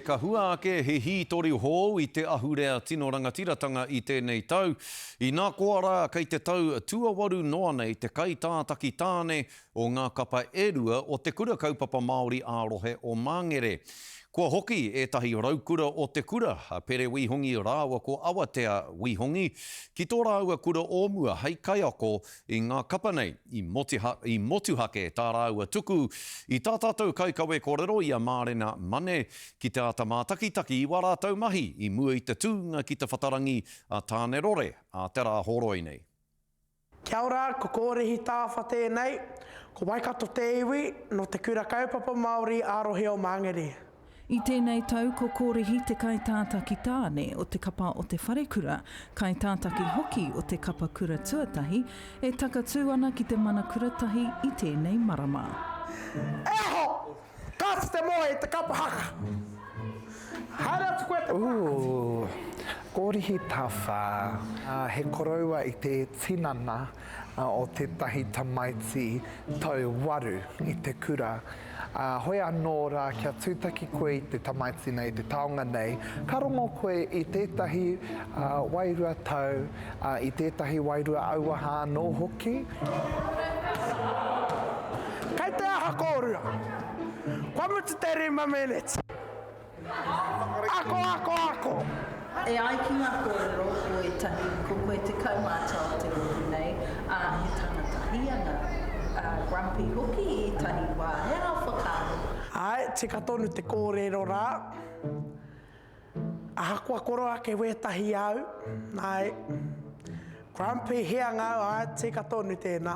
Ka hua ake he hītori hou i te ahurea tino rangatiratanga i tēnei tau, inā koa rā kei te tau tuawaru noa nei te kaitātaki tāne o ngā kapa e rua o Te Kura Kaupapa Māori ā-Rohe o Māngere. Kua hoki ētahi raukura o te kura, a Pere Wīhongi rāua ko Awatea Wīhongi, ki tō rāua kura o mua hei kaiako i ngā kapa nei. I I motuhake tā rāua tuku i tā tātou kaikawe kōrero i a Mārena Mane ki te āta mātakitaki i wā rātou mahi i mua i te tūnga ki te whatarangi a Tānerore a te rā hōroi nei. Kia ora, ko Kōrihi Tāwha tēnei, ko Waikato te iwi, nō Te Kura Kaupapa Māori ā-Rohe o Māngere. I tēnei tau ko Kōrihi te kaitātaki tāne o te kapa o te wharekura, kaitātaki hoki o te kapa kura tuatahi, e takatū ana ki te mana kura tahi i tēnei marama. E aho! Kāti te moe i te kapa haka! Haere atu koe te pākati! Ooh, Kōrihi Tawha, he koroua i te tinana o tētahi tamaiti tau waru i te kura. Ā, hoi anō rā kia tūtaki koe i te tamaiti nei, te taonga nei, ka rongo koe i tētahi wairua tau, ā, i tētahi wairua auaha anō hoki. Kei te aha kōrua? Kua mutu te rima meneti. Ako, ako, ako! E ai ki ngā kōrero o ētahi, ko koe te kaumātua o te rōpū nei, ā, he tangata hīanga, ā, grumpy hoki i ētahi wā. He aha whakaaro? Āe, tika tonu te kōrero rā. Ahakoa koro ake wētahi au, āe. Grumpy hianga au, āe, tika tonu tēnā.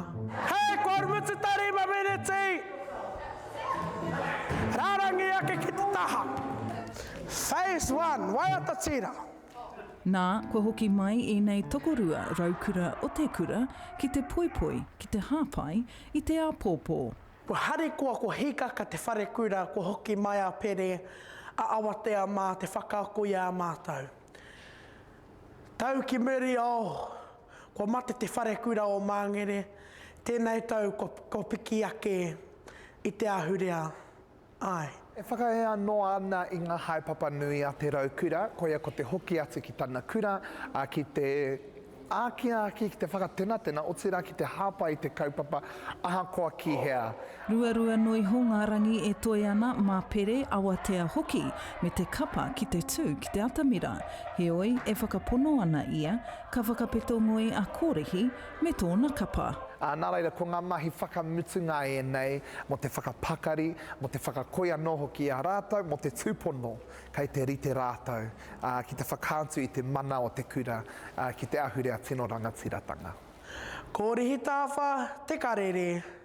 Hei, kua mutu te rima meneti! Rārangi ake ki te taha. Phase one, waiata tira. Nā, kua hoki mai ēnei tokorua raukura o te kura ki te poipoi, ki te hāpai i te āpōpō. Kua harikoa, kua hīkaka te wharekura, kua hoki mai a Pere, a Awatea mā te whakaako i a mātou. Tau ki muri, oh, kua mate te wharekura o Māngere, tēnei tau kua, kua piki ake i te ahurea, āe. E whakaea noa ana i ngā haepapa nui a te raukura, koia ko te hoki atu ki tana kura, ā, ki te ākiāki, ki te whakatenatena, otirā ki te hāpai i te kaupapa, ahakoa ki hea. Ruarua noa iho ngā rangi e toe ana mā Pere, Awatea hoki, me te kapa ki te tū ki te atamira. Heoi, e whakapono ana ia, ka whakapeto ngoi a Kōrihi me tōna kapa. Ā, nā reira, ko ngā mahi whakamutunga ēnei mō te whakapakari, mō te whakakoi anō hoki i a rātou, mō te tūpono kei te rite rātou, ā, ki te whakaatu i te mana o te kura, ā, ki te ahurea tino rangatiratanga. Kōrihi Tāwha, Te Karere.